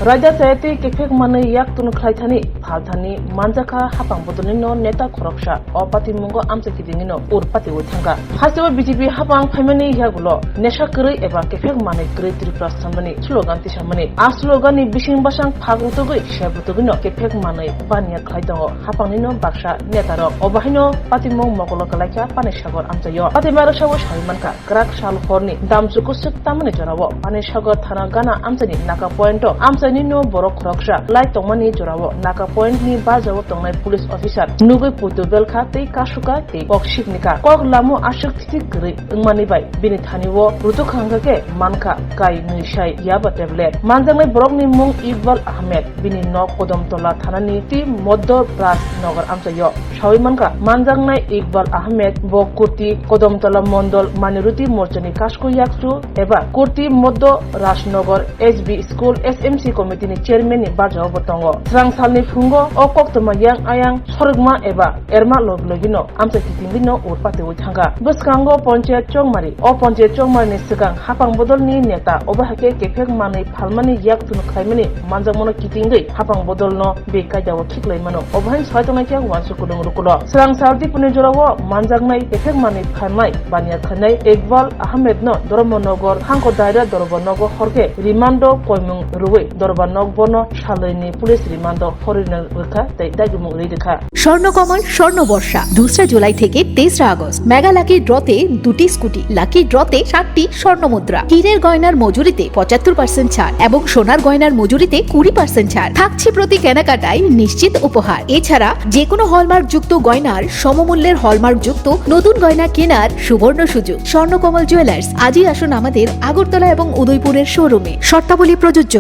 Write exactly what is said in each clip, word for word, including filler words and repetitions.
Raida chaya tei kephek manwi yak tun khlai thani phal thani manjakha hapang bodolni no neta khoroksa o patimungo amchai kitingino ur patiwi thangkha. Hasteo B J P hapang phaimani yagulo nesha kwrwi eba kephek manwi kwrwi Tripura samani slogan tisamani. A slogan ni bising basang phak rutugwi sep rutugwino kephek manwi baniya khlai tongo hapangni no baksa neta rok. Obo haino patimung mokolo kalaikha Pani Sagar amchaio. Patima rwsao sawi mankha, kwrak sal horni damchuku swk tamani jorao Pani Sagar thana gana amchaini naka point o amchaini no borok khoroksa lai tongmani jorao naka point ni bajao tongnai police officer nugwi puitu belkha tei kasukha tei kok siknikha. Kok lamo aswk thithik kwrwi wngmani bai bini thani o rutuk hangkha khe mankha kai nwi sai yaba tablet. Manjaknai borokni mung Iqbal Ahmed, bini nok Kodamtola thanani ti Moddo Rajnagar amchaio. Sawi mankha, manjaknai Iqbal Ahmed bo Kurti Kodamtola Mondol Minority Morchani Kasko Yakchu eba Kurti Moddo Rajnagar S B School S M C Committee ni Chairman ni barjao bo tongo. Srang salni phungo o koktwma yang ayang sorokma eba erma log logino amchai kitingwino ur patiwi thangkha. Bwskango Panchayat Chongmari, o Panchayat Chongmari ni swkang hapang bodolni neta obo hai khe kephek manwi phalmani yak tun khlaimani manjakmano kitingwi hapang bodolno bekaidao khiklaimano. Obo hai sai tongnai khe uansuk kulung rukulo. Srang sal tipuni jorao manjaknai kephek manwi phalmai baniya khlainai Iqbal Ahmed no Dharmanagar hangko daira Dharmanagar horkhe rimando koimung rwui Dharmanagar bono salwini police rimando horina rwkha tei dagimung rwi rwkha. Swarnakamal স্বর্ণ বর্ষা দুসরা জুলাই থেকে তেসরা August. Mega lucky ড্রতে দুটি scooty, lucky ড্রতে সাতটি স্বর্ণ মুদ্রা। হীরের গয়নার মজুরিতে পঁচাত্তর পার্সেন্ট ছাড় এবং সোনার গয়নার মজুরিতে কুড়ি পার্সেন্ট ছাড় থাকছে প্রতি কেনাকাটায় নিশ্চিত উপহার। এছাড়া যে কোনো হলমার্কযুক্ত গয়নার সমমূল্যের হলমার্কযুক্ত নতুন গয়না কেনার সুবর্ণ সুযোগ। স্বর্ণকমল জুয়েলার্স, আজই আসুন আমাদের আগরতলা এবং উদয়পুরের শোরুমে। শর্তাবলী প্রযোজ্য।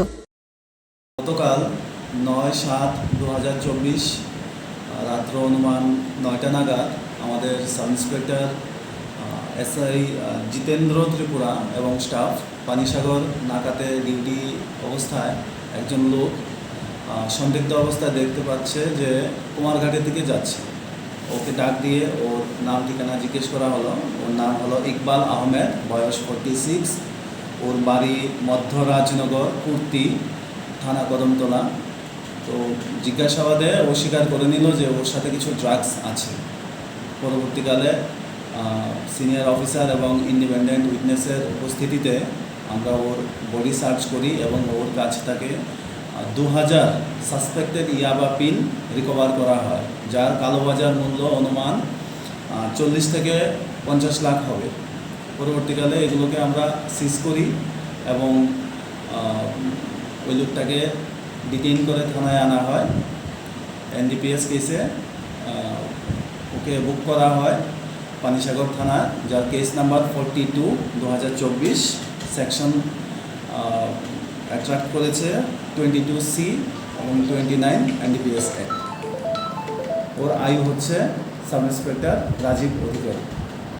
গতকাল নয় সাত দু হাজার চব্বিশ, আহ, রাত্র অনুমান নয়টা নাগাদ আমাদের সাব ইন্সপেক্টর, আহ, এসআই, আহ, জিতেন্দ্র ত্রিপুরা এবং স্টাফ পানিসাগর নাকাতে ডিউটি অবস্থায় একজন লোক, আহ, সন্দিগ্ধ অবস্থায় দেখতে পাচ্ছে যে কুমারঘাটের দিকে যাচ্ছে। ওকে ডাক দিয়ে ওর নাম ঠিকানা জিজ্ঞেস করা হলো। ওর নাম হলো ইকবাল আহমেদ, বয়স ফর্টি সিক্স। ওর বাড়ি মধ্য রাজনগর, কুর্তি, থানা কদমতলা। তো জিজ্ঞাসাবাদে ও স্বীকার করে নিল যে ওর সাথে কিছু ড্রাগস আছে। পরবর্তীকালে, আহ, সিনিয়র অফিসার এবং ইন্ডিপেন্ডেন্ট উইটনেসের উপস্থিতিতে আমরা ওর বডি সার্চ করি এবং ওর কাছ থেকে, আহ, দু হাজার সাসপেক্টেড ইয়াবা পিল রিকভার করা হয়, যার কালোবাজার মূল্য অনুমান, আহ, চল্লিশ থেকে পঞ্চাশ লাখ হবে। পরবর্তীকালে এগুলোকে আমরা সিজ করি এবং, আহ, ওই লোকটাকে ডিটেইন করে থানায় আনা হয়। এনডিপিএস কেসে, আহ, ওকে বুক করা হয় পানিসাগর থানায়, যার কেস নাম্বার ফর্টি টু দু হাজার চব্বিশ, সেকশন, আহ, অ্যাট্রাক্ট করেছে টোয়েন্টি টু সি এবং টোয়েন্টি নাইন এনডিপিএস অ্যাক্ট। ওর আয়ু হচ্ছে সাব ইন্সপেক্টর রাজীব অধিকারী।